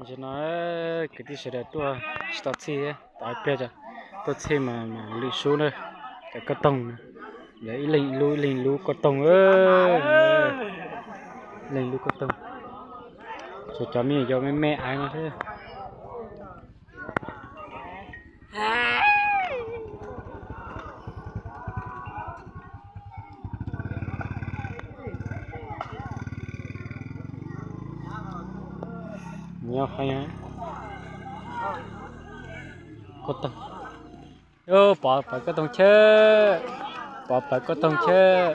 Tam sim no kwv tij sawv daws tuaj tsis tau txhij, tau ib pliag tuaj txhij mas mam lwm sub na, cov kauj toog na, lawv ib leeg lub ib leeg lub kauj toog, ib leeg lub kauj toog, ces cov me nyuam yaus me me aiv no thiab. Nyob qhov, kauj toog, pov plawv kauj toog chawb, pov plawv kauj toog chawb.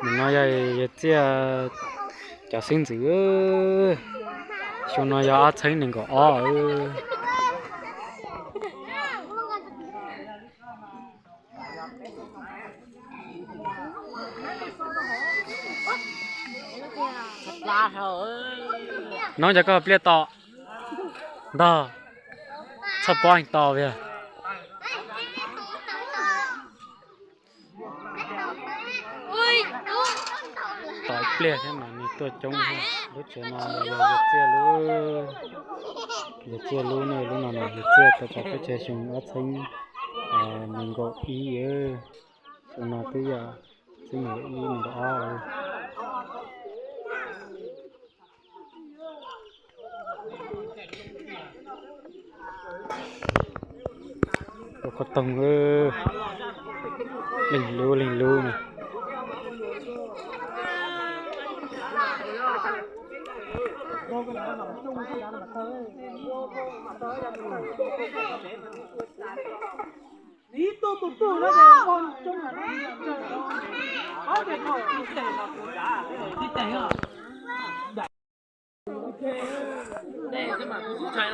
Nim no yog yawg Txiaj cov xeeb ntxwv, xyoo no yog ob txhiab nees nkaum ob. Nov cov koj pliaj to ntog, txhoj pob heev to yog. Tom ib pliag thiab mas nws tuaj coob. Lub tsev no yog yawg Txiaj lub, yawg Txiaj lub ne, lub no yog yawg Txiaj tau tso peb tseg xyoo ob txhiab nees nkaum ib, xyoo no twb yog txhiab nees nkaum ib nees nkaum ob. Ua kauj toog, leej lub leej lub na.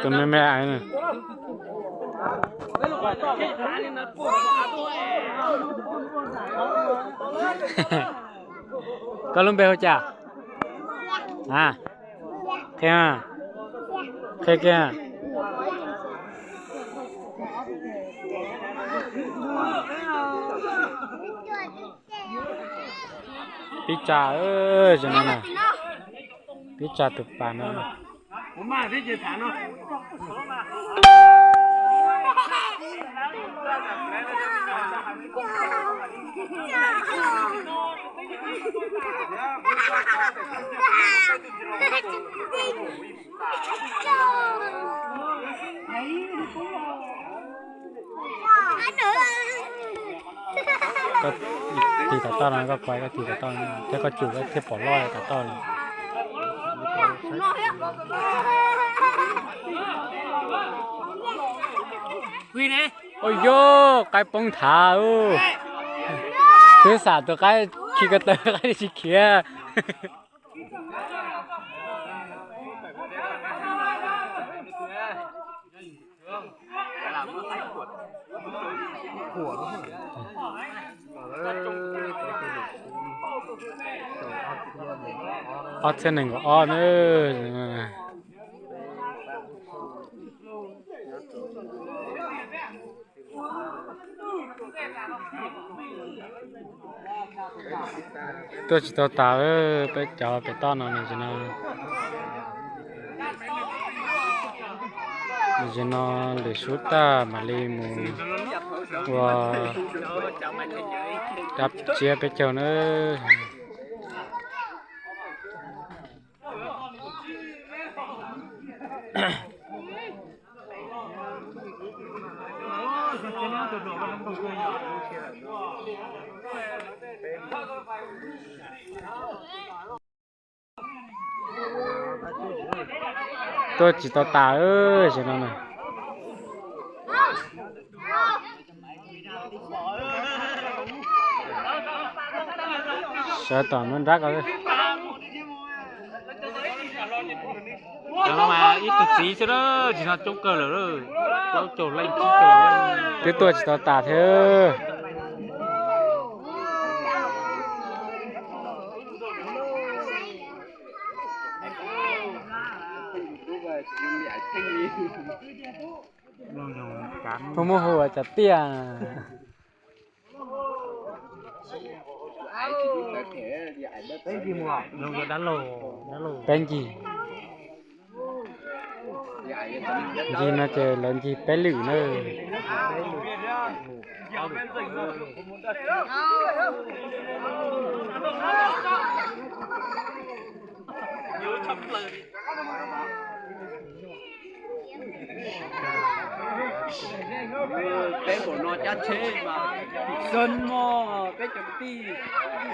Tus me me aiv na. Koj lub npe hu cas? A, qhia, qhia kiag. Pib tsa, zoo no na. Pib tsa tus pas no. Koj tig tom toj no, koj kuav koj tig tom toj no, thiab koj cum koj thiaj pom loj tom toj no. Ua yog qaib poob nthav. Twb xam tus qaib khi ko taw, qaib tsis khiav. Ob txhiab nees nkaum ob na. Tuaj tsis tau tas, peb cov pem toj no nws tsis no. Tam sim no lwm sub tag mam li mus ua dab tsiab peb caug na. Tuaj tsis tau tas, tam sim no na. Sawv tom nruab nrab ko. Cov no mas ib tug txiv xwb na, tam sim no coob kawg lawm, plaub caug leej tsib caug leej. Twb tuaj tsis tau tas thiab. Phooj muaj hu ua cov tiaj. Peb ncig, ncig no ces lawv ncig peb lwm na. Peb npaum no cab tsheb mas xeeb mog, peb cov kwv tij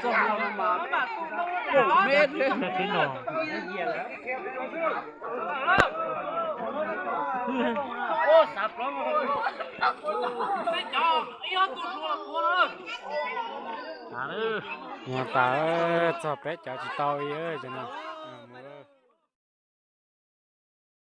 txoj hlua no mas kaum mev. Mus tas txog peb cov tsis tau li no.